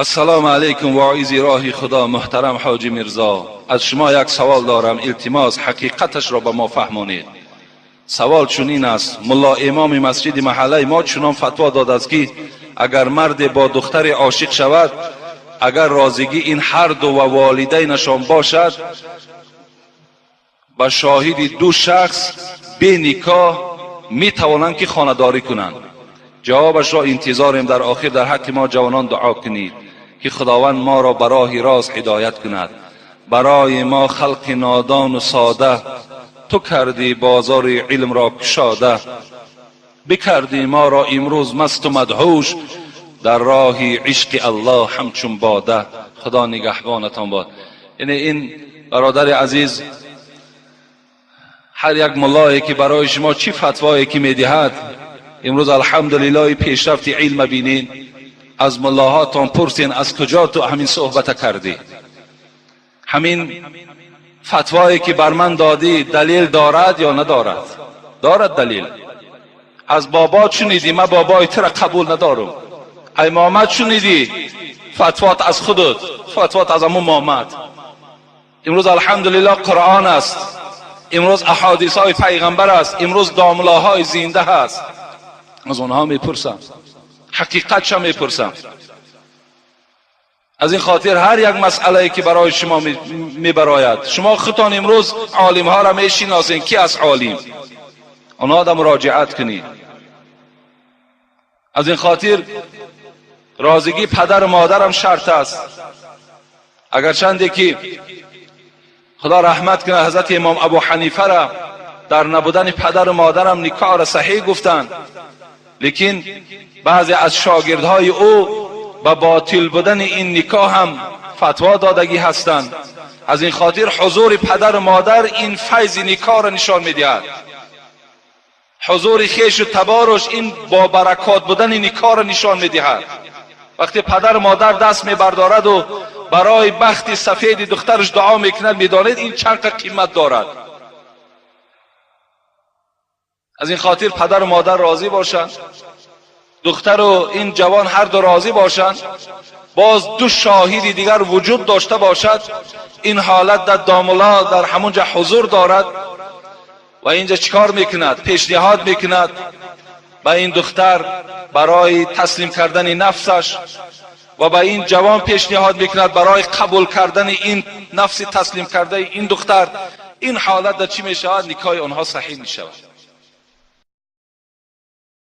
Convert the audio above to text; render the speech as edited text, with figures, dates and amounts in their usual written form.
Ассалому алайкум, воизи роҳи Худо, муҳтарам ҳоҷи Мирзо. Аз шумо як савол дорам, илтимос, ҳақиқаташро ба мо фаҳмонед. Савол чунин аст: мулло имоми масҷиди маҳаллаи мо чунон фатво додааст, ки агар марде бо духтаре ошиқ шавад, агар розигии ин ҳар ду ва волидайнашон бошад, ба шоҳиди ду шахс бе никоҳ метавонанд, ки хонадорӣ кунанд. Ҷавобашро интизорем. Дар охир дар ҳаққи мо ҷавонон дуо кунед, ки Худованд моро ба роҳи рост ҳидоят кунад. Барои мо халқи нодону сода ту кардӣ бозори илмро кушода, бикардӣ моро имрӯз масту мадҳуш дар роҳи ишқи Аллоҳ ҳамчун бода. Худо нигаҳбонатон бод. Яъне ин бародари азиз, ҳар як муллое ки барои шумо чӣ фатвое ки медиҳад, имрӯз алҳамдулиллоҳи пешрафти илма бинед, аз муллоҳотон пурсен, аз куҷо ту ҳамин суҳбата кардӣ, ҳамин фатвое ки бар ман додӣ далел дорад ё надорад? Дорад далел. Аз бобо шунидӣ, ман бобои тура қабул надорам. Ай момад шунидӣ, фатвот аз худут, фатвот аз ҳамун момад. Имрӯз алҳамдулиллоҳ Қуръон аст, имрӯз аҳодисҳои пайғамбар аст, имрӯз домлаҳои зинда ҳаст, аз онҳо мепурсам, ҳақиқатша мепурсам. Аз ин хотир ҳар як масъалае ки барои шумо мебарояд, шумо худтон имрӯз олимҳоро мешиносед, ки аст олим, онҳо да муроҷиат кунед. Аз ин хотир розигии падару модарам шарт аст. Агарчанде ки Худо раҳмат кунад ҳазрати имом Абу Ҳанифара, дар набудани падару модарам никоҳро саҳеҳ гуфтанд, лекин баъзе аз шогирдҳои ӯ ба ботил будани ин никоҳ ҳам фатво додагӣ ҳастанд. Аз ин хотир ҳузури падару модар ин файзи никоҳро нишон медиҳад, ҳузури хешу таборуш ин бо баракот будани никоҳро нишон медиҳад. Вақте падару модар даст мебардораду барои бахти сафеди духтараш дуо мекунад, медонед, ин чанд қимат дорад. Аз ин хотир падару модар розӣ бошанд, духтару ин ҷавон ҳар ду розӣ бошанд, боз ду шоҳиди дигар вуҷуд дошта бошад, ин ҳолат дар домулло дар ҳамон ҷа ҳузур дорад ва инҷа чӣ кор мекунад? Пешниҳод мекунад ба ин духтар барои таслим кардани нафсаш ва ба ин ҷавон пешниҳод мекунад барои қабул кардани ин нафси таслим кардаи ин духтар. Ин ҳолат дар чӣ мешавад? Никоҳи онҳо саҳеҳ мешавад.